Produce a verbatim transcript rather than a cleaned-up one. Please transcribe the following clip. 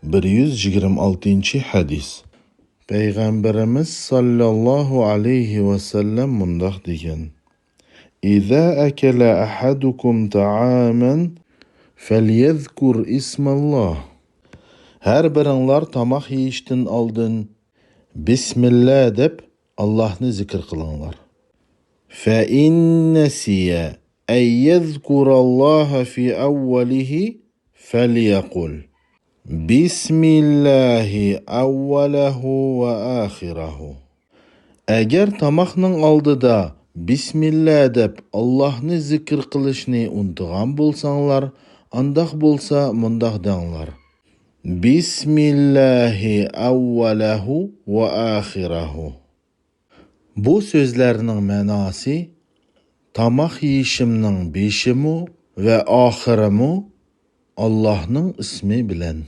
بىر يۈز يىگىرمە ئالتىنچى ھەدىس. پەيغەمبىرىمىز ساللاللاھۇ ئەلەيھى ۋەسەللەم مۇنداق دېگەن: إذا أكل أحدكم طعاما فليذكر اسم الله. ھەر بىرىڭلار تاماق يېيىشتىن ئالدىن بىسمىللا دەپ ئاللاھنى زىكىر قىلىڭلار. فإن نسي أن يذكر الله في أوله فليقل بسم الله أوله وآخره. ئەگەر تاماقنىڭ ئالدىدا بىسمىللا دەپ ئاللاھنى زىكىر قىلىشنى ئۇنتۇغان بولساڭلار، ئانداق بولسا مۇنداق دەڭلار: بسم الله أوله وآخره. بۇ سۆزلەرنىڭ مەناسى: تاماق يېيىشىمنىڭ بېشىمۇ ۋە ئاخىرىمۇ ئاللاھنىڭ ئىسمى بىلەن.